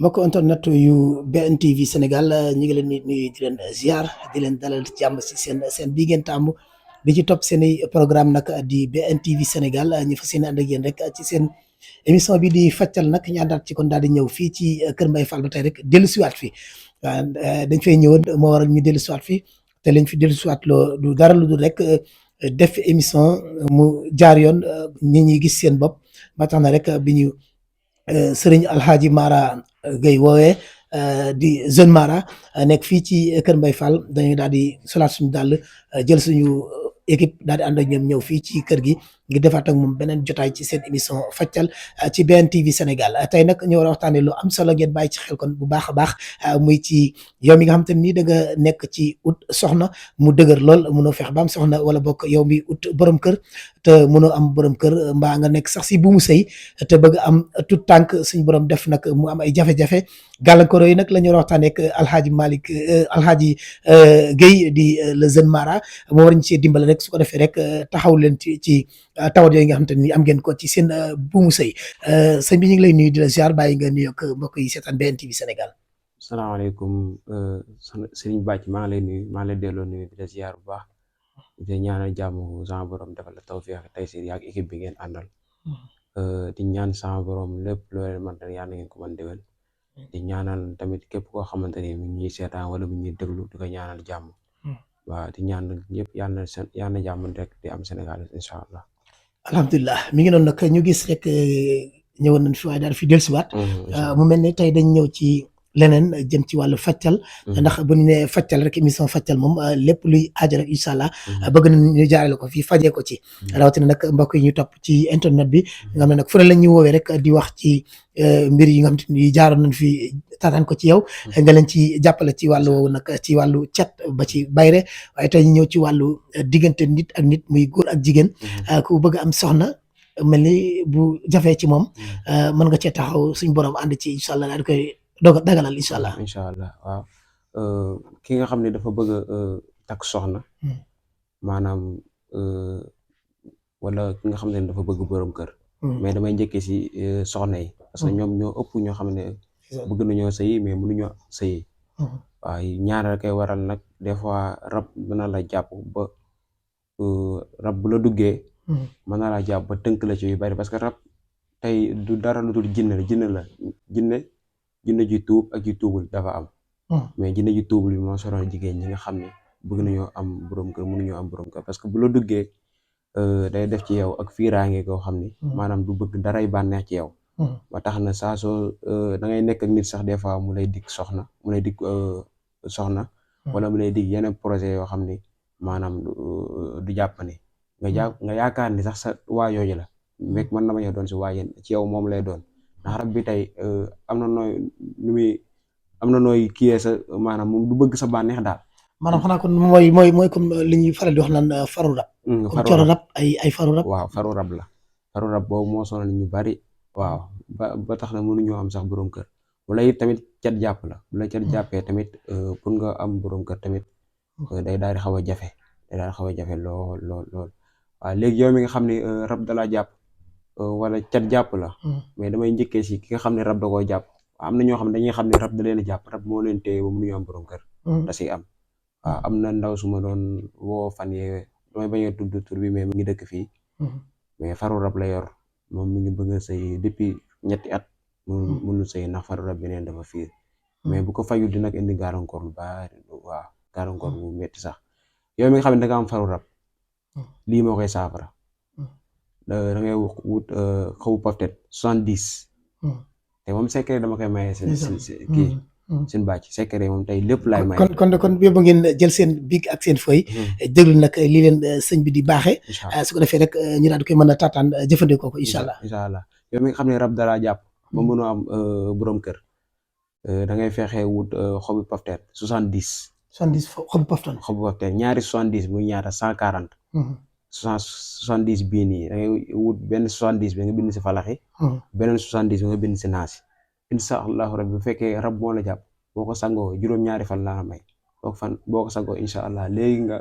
mbokk internet yu BNTV Sénégal ñu ngi leen di nuyu di leen ziar di leen dalal jàmm si seen bii ngeen tàmm di ci topp seen i programme nag di BNTV Sénégal ñu fas yéene ànd ak yéen rek ci seen émission bi di Faccal nag ñu àndaat ci kon daal di ñëw fii ci Kër Mbaye Fall ba tey rek dellu siwaat fi waaw dañ fay ñëwoon moo waral ñu dellu siwaat fi te lañ fi dellu siwaat loo du dara lu dul rek def émission mu jaar yoon nit ñi gis seen bopp ba tax na rek bi ñu sëriñ Alxaaji Mara Gueye woowee di jeune Mara nekk fii ci Kër Mbaye Fall dañuy daal di solaat suñu dàll jël suñu équipe daal di ànd ak ñoom ñëw fii ci kër gi ngir defaat ak moom beneen jotaay ci seen émission Faccal ci BNTV Sénégal tey nag ñu war a waxtaanee lu am solo ngeen bàyyi ci xel kon bu baax a baax muy ci yow mi nga xam te nii da nga nekk ci ut soxna mu dëgër lool mënoo fex ba am soxna wala bokk yow mi ut borom kër te mënoo am borom kër mbaa nga nekk sax si bu mu sëy te bëgg am tout tànk suñu borom def nag mu am ay jafe-jafe gàllankoor yi nag la ñu war a waxtaanee ak Alxaaji Malick Alxaaji Gueye di le jeune Mara moo war ñu see dimbale rek su ko defee rek taxaw leen ci tawat yooyu nga xam te ni am ngeen ko ci seen buumu sëy sëñ bi ñu ngi lay nuyu di la ziar bàyyi nga nuyu ak mbokk yi seetaan BNTV Sénégal. salaamaaleykum Serigne Bàcc maa ngi lay nuyu maa ngi lay delloo nuyu di la ziar bu baax di ñaanal jàmm sama borom defal la tawfiq ak taysir ak équipe bi ngeen àndal di ñaan sama borom lépp loo leen mën yàlla na ngeen ko mën déwén di ñaanal tamit képp koo xamante ni mi ngi ñuy seetaan wala mi ngi ñuy déglu di ko ñaanal jàmm waaw di ñaanal ñëpp yàlla na jàmm rek di am Sénégal incha allah. alhamdulilah mi ngi noonu nag ñu gis rek ñëwoon nañ fi waaye daal fi dellusiwaat mu mel ne tey dañ ñëw ci leneen jëm ci wàllu faccal ndax bu ñu nee faccal rek émission faccal moom lépp luy aajo rek incha allah bëgg nañ ñu jaarale ko fii fajee ko ci rawatina nag mbokk yi ñu topp ci internet bi nga xam ne nag fu ne la ñuy woowee rek di wax ci mbir yi nga xam te ni jaaroon nañ fi taataan ko ci yow nga leen ci jàppale ci wàllu woowu nag ci wàllu cat ba ci bayre waaye tey ñu ñëw ci wàllu diggante nit ak nit muy góor ak jigéen ku bëgg am soxna mel ni bu jafee ci moom mën nga cee taxaw suñ borom ànd ci incha allah daal di koy doog a dagalal incha allah. incha allah waaw ki nga xam ne dafa bëgg a takk soxna maanaam wala ki nga xam ne dafa bëgg borom kër mais damay njëkkee si soxna yi parce que ñoom ñoo ëpp ñoo xam ne bëgg nañoo sëyi mais mënuñoo sëyi waaw ñaareel koy waral nag des fois rab mën na la jàpp ba rab bu la duggee mën na la jàpp ba tënk la ci yu bari parce que rab tey du dara lu dul jinne la jinne ji tuub ak ji tuubul dafa am mais jinne ji tuubul bi moo sonal jigéen ñi nga xam ne bëgg nañoo am borom kër mënuñoo am borom kër parce que bu la duggee day def ci yow ak fiiraange koo xam ni maanaam du bëgg daray bànneex ci yow ba tax na saa soo da ngay nekk ak nit sax des fois mu lay dig soxna wala mu lay dig yeneen projet yoo xam ni maanaam du jàppani nga yaakaar ni sax sa waa yooyu la mekk mën na ma ñëw doon si waa yéen ci yow moom lay doon ndax rab bi tey am na nooy kiyee sa maanaam moom du bëgg sa bànneex daal. maanaam xanaa kon mooy comme li ñuy faral di wax naan faru rab. faru rab ay faru rab. waaw faru rab la faru rab boobu moo sonal ñu bari waaw ba tax na mënuñoo am sax borom kër wala it tamit cat jàpp la bu la cat jàppee tamit pour nga am borom kër tamit day daal di xaw a jafe lool waaw léegi yow mi nga xam ne rab dalaa jàpp. wala cat jàpp la mais damay njëkkee si ki nga xam ne rab da koo jàpp am na ñoo xam ne dañuy xam ne rab da leen a jàpp rab moo leen téye ba mënuñu am borom kër da si am waaw am na ndaw su ma doon woo fan yee damay bañ a tudd tur bi mais mu ngi dëkk fii mais faru rab la yor moom mi ngi bëgg a sëy depuis ñetti at mënu sëy ndax faru rab beneen dafa fiir mais bu ko fajul dina indi gàllankoor lu bari waaw gàllankoor bu metti sax yow mi nga xam ne da nga am faru rab lii moo koy saafara da ngay wut xawu paftet 70 te moom secret dama koy maye seen bàcc secret moom tey lépp laay maye kon yóbbu ngeen jël seen big ak seen feuille déglu nag lii leen sëñ bi di baaxee su ko defee rek ñu daal di koy mën a taataan jëfandikoo ko incha allah yow mi nga xam ne rab dalaa jàpp ba mënoo am borom kër da ngay fexee wut xobu paftet 70 xobu paftet ñaari 70 muy ñaata 140 70 bii nii da ngay wut benn 70 bi nga bind si falaxi beneen 70 bi nga bind si naasi incha allahu rabbi bu fekkee rab moo la jàpp boo ko sangoo juróom-ñaari fan laa may boo ko sangoo incha allah léegi nga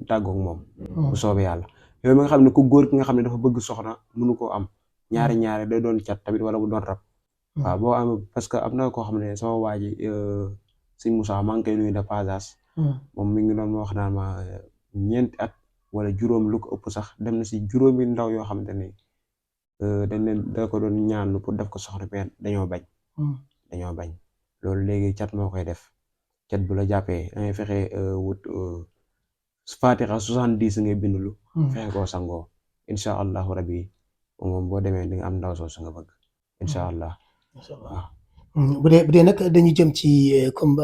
tàggoog moom bu soobee yàlla yow mi nga xam ne ku góor ki nga xam ne dafa bëgg soxna mënu koo am ñaari day doon cat tamit wala mu doon rab waaw boo amee parce que am na koo xam ne sama waa ji sëñ Moussa maa ngi koy nuyu de passage moom mi ngi doon wax naan ma ñeenti at wala juróom lu ko ëpp sax dem na si juróomi ndaw yoo xamante ni dañ leen da ko doon ñaanlu pour def ko soxna mais dañoo bañ loolu léegi cat moo koy def cat bu la jàppee da ngay fexe wut Fatiha 70 ngay bindulu fexe koo sangoo incha allahu rabi moom boo demee di nga am ndaw soosu nga bëgg incha allah waaw. bu dee nag dañu jëm ci comme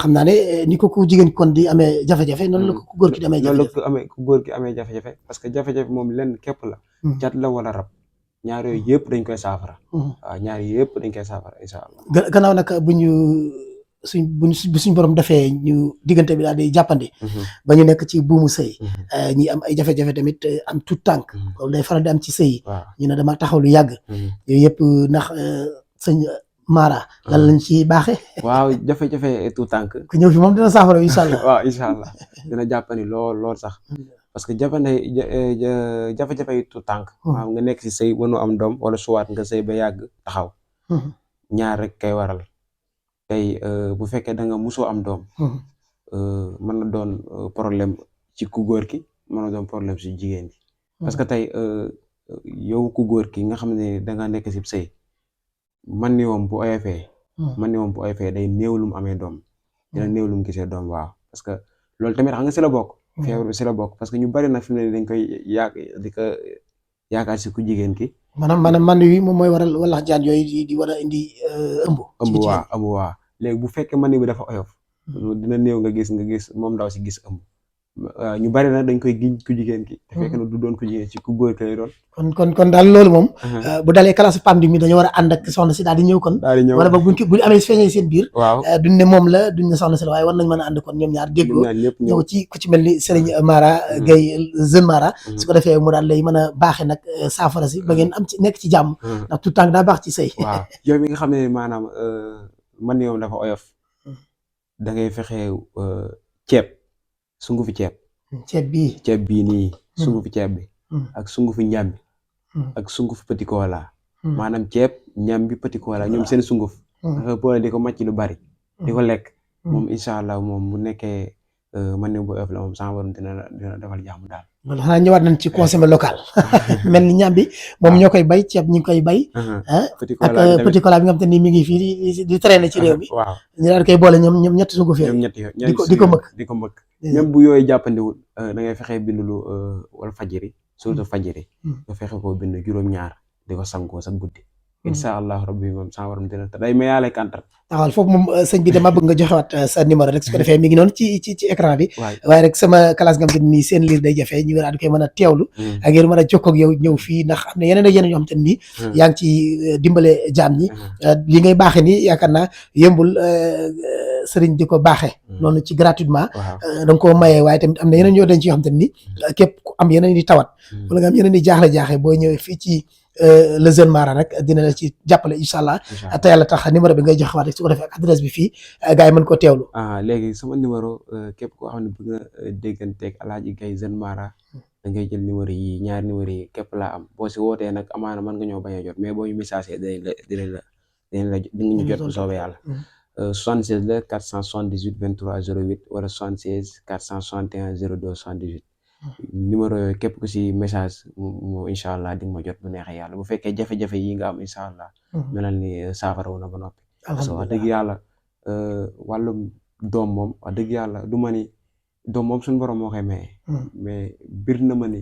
xam naa ne ni ko ku jigéen kon di amee jafe-jafe noonu la ko ku góor ki di amee noonu la jafe-jafe. ko amee ku góor ki amee jafe-jafe parce que jafe-jafe moom lenn képp la. cat la wala rab ñaar yooyu yëpp dañ koy saafara. waaw ñaar yëpp dañ koy saafara incha allah. gannaaw nag bu suñ borom defee ñu diggante bi daal di jàppandi. ba ñu nekk ci buumu sëy. ñi am ay jafe-jafe tamit am tout tànk. loolu day faral di am ci sëy. ñu ne dama taxaw lu yàgg. yooyu yëpp ndax sëñ Mara. lan lañ ci baaxee. waaw jafe-jafe tout tànk. ku ñëw fi moom dina saafara incha allah. waaw incha allah dina jàppandi lool sax. parce que jafe-jafe yi tout tànk. maanaam nga nekk si sëy mënu am doom wala suwaat nga sëy ba yàgg taxaw. ñaar rek kay waral. tey bu fekkee da nga musoo am doom. mën na doon problème ci ku góor ki mën na doon problème ci jigéen ji. parce que tey yow ku góor ki nga xam ne da nga nekk ci sëy man ni moom bu oyofee day néew lu mu amee doom. dina néew lu mu gisee doom waaw parce que loolu tamit xam nga ci la bokk. feebar bi ci la bokk parce que ñu bari nag fi mu ne dañ koy yaakaar ci ku jigéen ki. maanaam man wi moom mooy waral walax jaan yooyu di war a indi ëmb. ëmb waa léegi bu fekkee man bi dafa oyof. dina néew nga gis moom ndaw si gis ëmb. ñu bari nag dañ koy giñ ku jigéen ki. te fekk na du doon ku jigéen ci ku góor ki lay doon. kon daal loolu moom. bu dalee classe pandémie mi dañoo war a ànd ak soxna si daal di ñëw kon. wala boog buñ amee feeñee seen biir. waaw duñ ne moom la duñ ne soxna si la waaye war nañ mën a ànd kon ñoom ñaar déggoo. ñëw ci ku ci mel ni Serigne Mara Gueye jeune Mara. su ko defee mu daal lay mën a baaxee nag saafara si ba ngeen am ci nekk ci jàmm. ndax tout temps daa baax ci sëy. waaw yow mi nga xam ne maanaam man yow dafa oyof. da ngay fexe ceeb sungufi ceeb bii nii sungufi ceeb bi ak sungufi ñambi ak sungufi petit cola maanaam ceeb ñambi petit cola ñoom seen sunguf nga boole di ko màcc lu bari di ko lekk moom incha allah moom bu nekkee man ne bu ëpp la moom sama borom dina defal jàmm daal. loolu xanaa ñëwaat nañ ci consommé local mel ni ñambi moom ñoo koy bay ceeb ñu ngi koy bay. ak petit cola bi nga xam te ni mi ngi fii di traîner ci réew mi. waaw ñu daal koy boole ñoom ñetti sunguf yooyu. di ko mëkk même bu yooyu jàppandiwul da ngay fexe bindulu wala fajiri surtout fajiri nga fexe koo bind juróom-ñaar di ko sangoo sa guddi. incha allah rabbi moom sama borom dina te day mayaale kantar. taxawal foofu moom sëñ bi dama bëgg nga joxewaat sa numéro rek su ko defee mi ngi noonu ci écran bi. waaye rek sama classe nga xam te nii seen liir day jafe ñu daal di koy mën a teewlu. ak yéen mën a jokkoo ak yow ñëw fii ndax am na yeneen ak yeneen yoo xam te nii. yaa ngi ci dimbale jaam ñi. li ngay baaxee nii yaakaar naa yëmbul sëriñ di ko baaxee. noonu ci gratuitement. da nga koo mayee waaye tamit am na yeneen yoo dañ ci yoo xam te ni képp ku am yeneen di tawat. wala nga am yeneen di jaaxle boo ñëwee fii ci le jeune Mara rek dina la ci jàppale incha allah te yàlla tax numéro bi ngay jox waat rek su ko defee ak adresse bi fii gars yi mën koo teewlu. léegi sama numéro képp koo xam ne bëgg nga dégganteeg Alaaji Gaye jeune Mara da ngay jël numéro yi ñaari numéro yi képp laa am boo si wootee nag amaana mën nga ñoo bañ a jot mais boo ñu message dinañ ñu jot bu soobee yàlla. 76 la 478 23 08 wala 76 461 02 78. numéro yooyu képp ku si message moom incha allah di nga ma jot bu neexee yàlla bu fekkee jafe-jafe yi nga am incha allah. melal ni saafara wu na ba noppi. parce que wax dëgg yàlla wàllum doom moom wax dëgg yàlla du ma ni doom moom suñu borom moo koy maye. mais bir na ma ni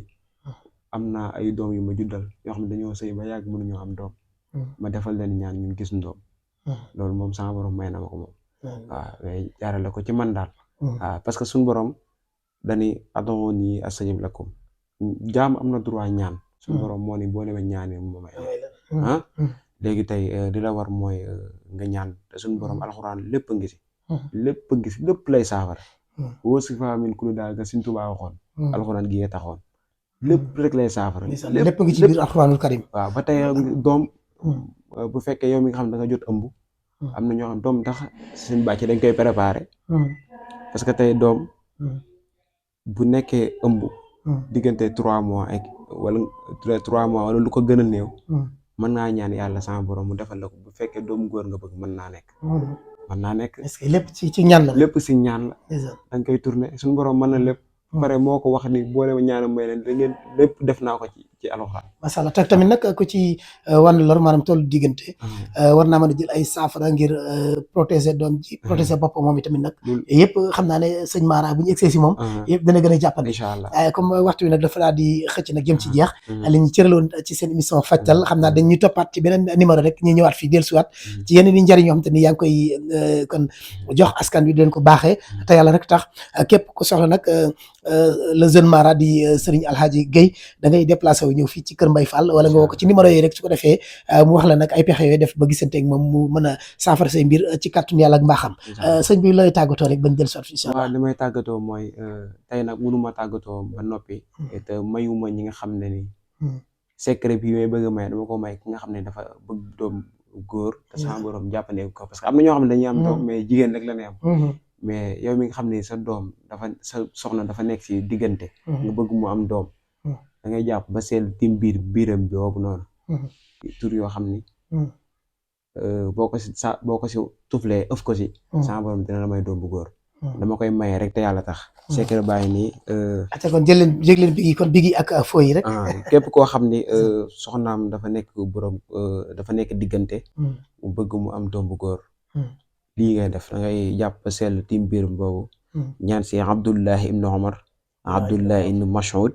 am naa ay doom yu ma juddal yoo xam ne dañoo sëy ba yàgg mënuñoo am doom. ma defal leen ñaan ñun gis doom. loolu moom sama borom may na ma ko moom. waaw mais jaarale ko ci man daal. waaw parce que suñu borom. dani ad'uuni astajib lakum jaam am na droit ñaan suñu borom moo ni boo demee ñaanee mu may léegi tey di la war mooy nga ñaan te suñu borom alxuraan lépp a ngi si lépp lay saafara woo si fa min ku daal nga Sëñ Tuubaa waxoon alxuraan gi nga taxoon lépp rek lay saafara lépp ngi ci biir alxuraanul karim waaw ba tey doom bu fekkee yow mi nga xam ne da nga jot ëmb am na ñoo xam doom tax seen bàcc dañ koy préparé parce que tey doom bu nekkee ëmb diggante 3 mois ak wala 3 mois wala lu ko gën a néew mën ngaa ñaan yàlla sama borom mu defal la ko bu fekkee doomu góor nga bëgg mën naa nekk. mën naa nekk. est-ce que lépp ci ñaan la. lépp si ñaan la. dañ koy tourné suñu borom mën na lépp. pare moo ko wax ni boole ma ñaanam may leen da ngeen lépp def naa ko ci alxuraan. macha allah te tamit nag ku ci wan lor maanaam tollu diggante. war naa mën a jël ay saafara ngir protéger doom ji. protéger boppam moom itamit nag. yëpp xam naa ne sëñ Mara bu ñu egsee si moom. yëpp dana gën a jàppale. incha allah comme waxtu bi nag dafa daal di xëcc nag jëm ci jeex. li ñu cëraloon ci seen émission fajtal xam naa dañ ñuy toppaat ci beneen numéro rek ñu ñëwaat fii dellusiwaat. ci yeneen i njëriñ yoo xam te ni yaa ngi koy kon jox askan wi di leen ko baaxee. te yàlla rek tax képp ku soxla nag le jeune Mara di Serigne Alhaji Guèye da ngay déplacé wu ñëw fii ci Kër Mbaye Fall wala nga woo ko ci numéro yi rek su ko defee mu wax la nag ay pexe yooyu def ba gisante ak moom mu mën a saafara say mbir ci kàttanu yàlla ak mbaaxam. sëñ bi looy tàggatoo rek bañ jël soit incha allah. waaw li may tàggatoo mooy tey nag mënuma tàggatoo ba noppi te mayuma ñi nga xam ne ni secret bi may bëgg a may dama ko may ki nga xam ne dafa bëgg doom góor te sama borom jàppane ko parce que am na ñoo xam ne dañuy am doom mais jigéen rek la ne am. mais yow mi nga xam ne sa doom sa soxna dafa nekk si diggante. nga bëgg mu am doom. da ngay jàpp ba seel tim biiram boobu noonu. tur yoo xam ni. boo ko si tuflee ëf ko si. sama borom dina la may doom bu góor. dama koy maye rek te yàlla tax. secret bàyyi nii. ate kon jël leen bigi kon bigi ak fooy rek. képp koo xam ni soxnaam dafa nekk borom dafa nekk diggante. mu bëgg mu am doom bu góor. lii ngay def da ngay jàpp ba sell tim biiram boobu. ñaan si Abdullahi ibnu Omar. Abdullahi ibnu Mas'ud.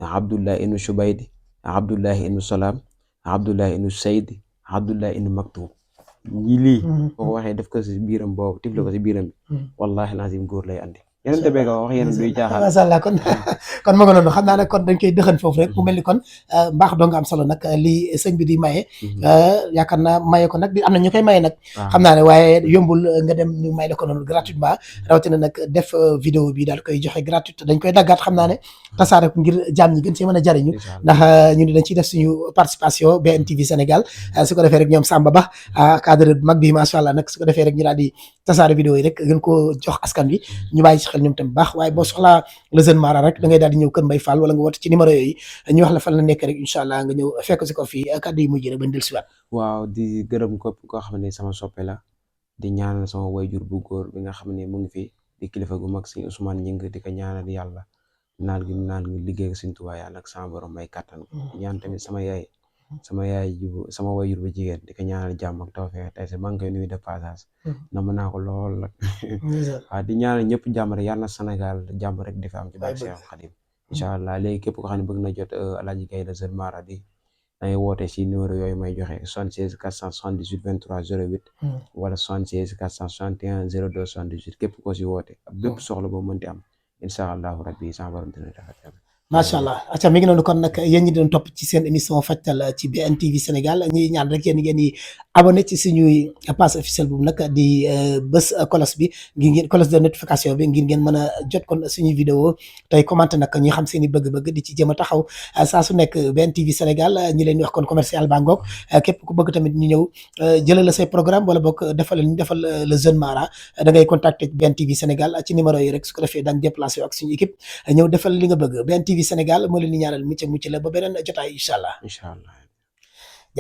Abdullahi ibnu Shubayd. Abdullahi ibnu Salaam. Abdullahi ibnu Sayd. Abdullahi ibnu Maktub. lii boo ko waxee def ko si biiram boobu tifle ko si biiram bi. wallahi lazim góor lay andi. yeneen tebee ko wax yeneen duy caaxaan. macha allah kon ma nga noonu xam naa ne kon dañ koy dëxan foofu rek mu mel ni kon mbaax doo nga am solo nag li sëñ bi di maye. yaakaar naa maye ko nag am na ñu koy maye nag. xam naa ne waaye yombul nga dem ñu may la ko noonu gratuitement rawatina nag def vidéo bi daal koy joxe gratuite dañ koy daggaat xam naa ne tasaare ko ngir jaam ñi gën see mën a jariñu ndax ñu ne dañ ciy def suñu participation BNTV Sénégal su ko defee rek ñoom Samba Ba cadre bu mag bi macha allah nag su ko defee rek ñu daal di tasaare vidéo yi rek gën koo jox askan bi ñu bàyyi ci xel ñoom tam baax waaye boo soxlaa le jeune Mara rek da ngay daal di ñëw Kër Mbaye Fall wala nga woote ci numéro yooyu ñu wax la fan la nekk rek incha allah nga ñëw fekk si ko fii kàddu yi mujj rek bañ del siwaat waaw di gërëm ko koo xam ne sama soppe la di ñaanal sama wayjur bu góor bi nga xam ne mu ngi fi di kilifa gu mag si Ousmane Ñing di ko ñaanal yàlla naan gi liggéey Sëñ Tuubaa yàlla ak sama borom may kattan ñaan tamit sama wayjur bu jigéen di ko ñaanal jàmm ak tawfeex tey maa ngi koy nuyu de passage na mën naa ko lool nag waaw di ñaanal ñëpp jàmm rek yàlla na Sénégal jàmm rek di fa am ci barke Seex Xadim incha allah léegi képp ko xam ne bëgg na jot Alaaji Gaye le jeune Mara di dangay woote si numéro yooyu may joxe 76 478 23 08 wala 76 461 02 78 képp koo si woote bépp soxla boo mënti am incha allahu rabbi sama borom dina defal macha allah acca mi ngi noonu kon nag yéen ñi doon topp ci seen émission fajtal ci BNTV Sénégal ñuy ñaan rek yéen ngeen di abonné ci suñuy page officielle boobu nag di bés cloche bi ngir ngeen cloche de notification bi ngir ngeen mën a jot kon suñuy vidéo tey commenté nag ñi xam seen i bëgg-bëgg di ci jéem a taxaw saa su nekk BNTV Sénégal ñi leen di wax kon commercial bangoog képp ku bëgg tamit ñu ñëw jëlal la say programme wala boog defal le jeune Mara da ngay contacter BNTV Sénégal ci numéro yi rek su ko defee daan déplacé ak suñu équipe ñëw defal li nga bëgg BNTV Sénégal moo leen di ñaanal mucc la ba beneen jotaay incha allah.